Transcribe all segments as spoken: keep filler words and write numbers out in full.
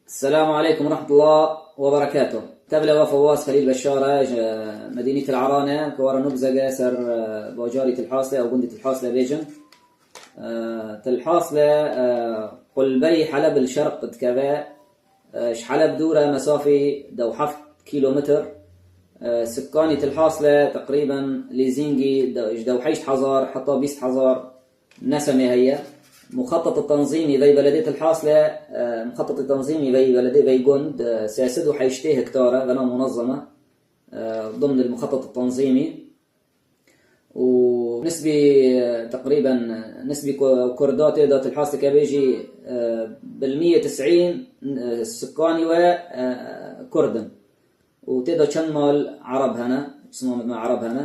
السلام عليكم ورحمة الله وبركاته. Tevle we Fewaz Xelîl Beşar e, ji Medînî Til Aran e, ku we re nubzege ser, e, bajarî Til Hasle û gundî Til Hasle bêjin. E, Til Hasle, e, qulbeyî Heleb li şerq dikeve. E, ji Heleb dûr e, mesafî dewheft kîlometr. E, sikanî Til Hasle teqrîben lîzîngî de, ji dewheşt hezar heta bîst hezar nesemê heye. Muxetet tanzîmî vey beledê Til Hasle, e, muxetet tanzîmî vey beledê, vey gund, e, sê sed û heştê hektar e, vena munezeme, e, ضمن المخطط التنظيمي. û nisbî, e, teqrîben, e, nisbî ku-, Kurda tê de Til Hasle ke bêjî, e, بالمية وتسعين, e, sikanî we, e, Kurd in. û tê de çend mal Ereb hene, Îslam me Ereb hene.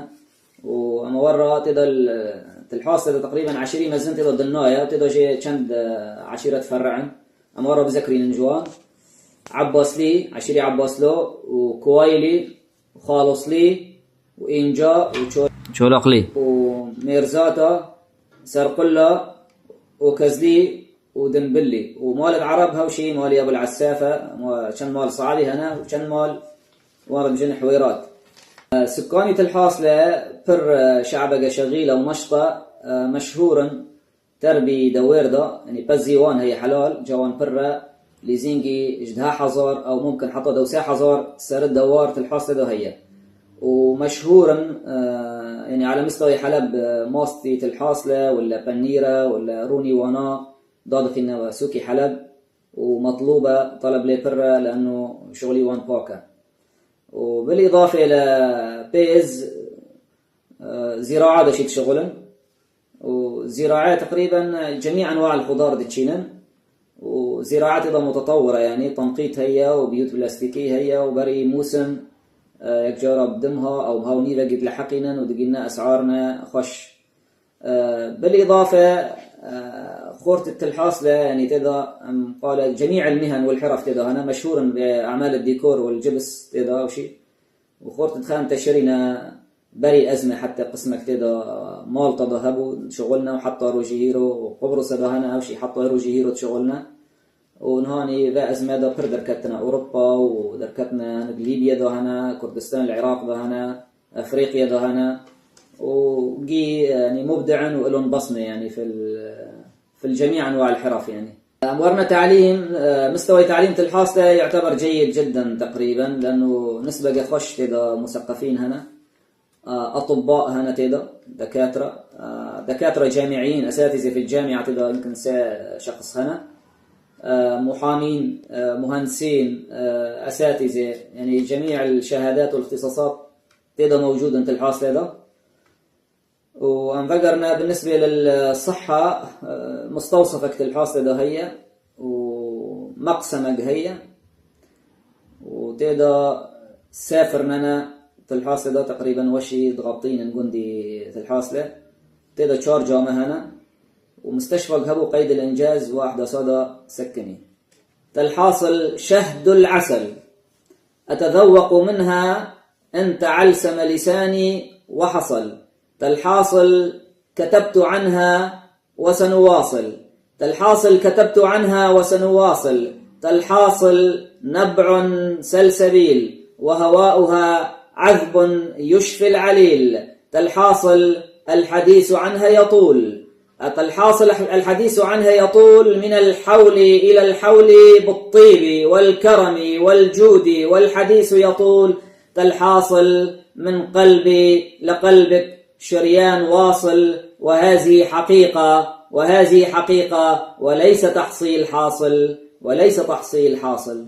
û ema we re tê de l-, Til Hasle de teqrîben eşîrî mezin tê de dinna ye, tê de jê çend, e, eşîret ferre in. Ema we re bizekrînin ji wan. Ebbaslî, eşîrî Ebbaslo û Kuwaylî, Xaloslî û Înca û Ço-, Çolaqlî û Mêrzata, Serqulla, Okezlî û Dimbillî. û malê Ereb hewşî, malê Ebul Essafe, ma-, çend mal Saadî hene û çend mal wan re dijin Hwêrat. E, Sikanî Til Hasle pir, e, şe'beke şexîl e û meşt e, e, meşhûr in. Terbî dewêr de, yanî pezî wan heye helal, ca wan pir e, lîzîngî ji deh hezar ew mumkin heta dewsê hezar seri dewar Til Hasle de heye. û meşhûr in, e, yanî ala mistewê Heleb, e, mastî Til Hasle, wele penîr e, wele rûnî wana dadixîne we sûkî Heleb û metlûb e, teleb lê pir e, le'enno şixulî wan pak e. û bil îdafê li pêz, e, zîraa de jî dişixulin. û zîrae teqrîben cemî enwa el xudar diçînin. û zîraetê de mutetewir e, yanî tenqît heye û biyût plastîkî heye û berî mûsim, e, yek cara bi dimha ew biha û nîvekî dileheqînin û digîne esarine xweş. E, bil îdafe, e, xort Til Hasle, yanî tê de, em, qale cemî el mihen wel hiref tê de hene, meşhûr in bi emal el dîkor wel cibs tê de ew şî. û xort dixin teşerîne berî ezme heta qismek tê de Malta de hebû, dişixulne û heta rojî hîro û Qubrusa de hene, ew jî heta rojî hîro dişixulne. û nihanî ve ezme de pir derketine Ewropa û derketine hinek Lîbya de hene, Kurdistan li Iraq de hene, Efrîqya de hene. û gî, yanî, mubdi in û ilon basme, yanî, fil, fil cemî enwa el hiref, yanî. Em werine talîm, e, mistewayê talîm Til Hasle yu'teber ceyid cidden teqrîben, le'enno nisbeke xweş tê de museqefîn hene. E, etibba hene tê de, dekatira, e, dekatira camiiyîn, esatîze fil camia tê de yumkin sê şexs hene. E, muhamîn, e, muhendisîn, e, esatîze, yanî cemî el şehadat û el îxtisasat tê de mewcûd in Til Hasle de. û em vegerine binisbê lil sihha, e, mustewsifek Til Hasle de heye û meqsemek heye û tê de sê firne ne Til Hasle de teqrîben weşî dixetînin gundî Til Hasle. Tê de çar came hene û misteşfek hebû qeyd el încaz wahde sada sekinî. Til Hasle şehdul esel. أتذوق منها إن تعلسم لساني وحصل. تلحاصل كتبت عنها وسنواصل. تلحاصل كتبت عنها وسنواصل. تلحاصل نبع سلسبيل وهواؤها عذب يشفي العليل. تلحاصل الحديث عنها يطول. الحاصل، الحديث عنها يطول من الحول إلى الحول بالطيب والكرم والجود، والحديث يطول. تلحاصل من قلبي لقلبك شريان واصل، وهذه حقيقة، وهذه حقيقة، وليس تحصيل حاصل، وليس تحصيل حاصل.